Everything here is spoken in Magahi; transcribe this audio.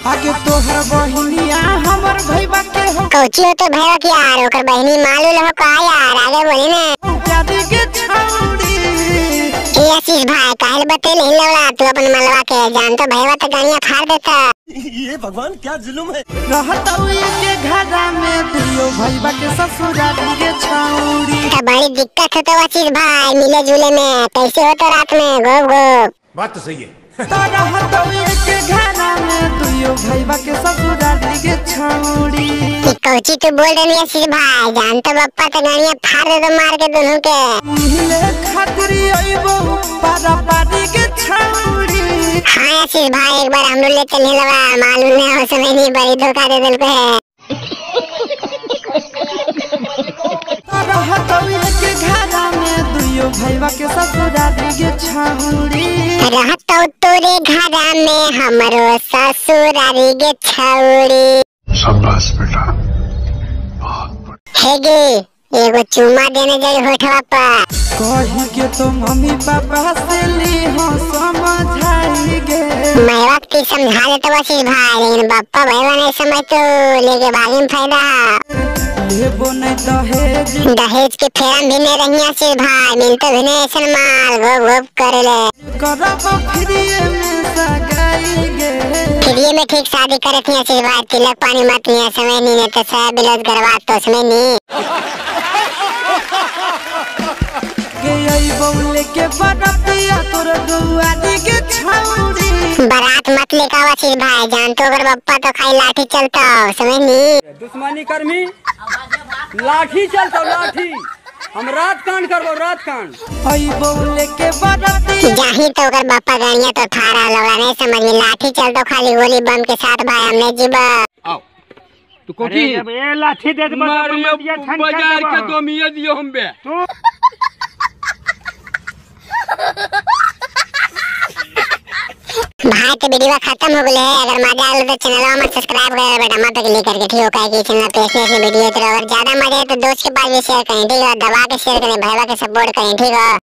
आगे तोहर बहिनिया हमर भईवा के हो कोची हो तो भईवा के यार ओकर बहिनी मालूम हो का यार आगे बोली ना प्यारी के छौड़ी। ए आशीष भाई काहे बतेले लवड़ा तू अपन मलवा के जान तो भईवा तो गानिया फाड़ देता। ये भगवान क्या जुल्म है। रहता के घरा में तुयो भईवा के ससुराली के छौड़ी। तो बड़ी दिक्कत हो तो आशीष भाई मिले जुले में कैसे हो तो रात में गोप गोप। बात तो सही है। तो रहता के घरा में तुयो भईवा के ससुराली के छौड़ी। कौची तू बोल रही आशीष भाई जान तो बप्पा तो गानिया फाड़ दे तो मार के दोनों के। मिले खातिर आइबो पारा पारी के छौड़ी। हाँ आशीष भाई एक बार हम लोग ले चलने लगा मालूम नहीं हो समय नहीं बड़ी धोखा दे दिल को है। भईवा के ससुराली के छौड़ी। रहतौ तोरे घरा में हमरो ससुराली के छौड़ी। शाबाश बेटा बहुत बढ़िया। हे गे एगो चुमा देने जाई होठवा पर। कही के तो मम्मी पापा से ली हो समझाई गे। मैं वक्त समझा देता आशीष भाई लेकिन बप्पा भईवा नहीं समझ तो लेके भागी में फायदा। लेबो नहीं दहेज दहेज के फेरा भी नहीं रही आशीष भाई मिलते भी नहीं ऐसा माल गोप गोप करे ले। करब फ्रीये में सगाई गे। फ्रीये में ठीक शादी करे थी आशीष भाई तिलक पानी मत लिया समय नहीं नहीं तो सब बिलोज गरबा तो उसमें नहीं। के बरतिया तोर दुआरी के छौड़ी। बारात मत लेकर आओ आशीष भाई जान तो अगर बप्पा तो खाई लाठी चलता हो समझ नहीं। दुश्मनी कर्मी लाठी चलता लाठी हम रात कांड करबो रात कांड। अइबो लेके बरतिया जाही तो अगर बप्पा गानिया तो थारा लवड़ा नहीं समझ में लाठी चलता खाली गोली बम के साथ भाई हमने जीवा। आओ तू कोकी ए लाठी दे दे बाजार के दो मिया दियो हम बे। भाई तो वीडियो खत्म हो गए है। अगर मजा आया तो चैनल हमारे सब्सक्राइब कर बेटा मत क्लिक करके ठीक हो काहे कि चैनल पे ऐसे ऐसे वीडियो तो अगर ज्यादा मजा आए तो दोस्त के पास भी शेयर करें ठीक है, दबा के शेयर करें, भाईवा के सपोर्ट करें ठीक है।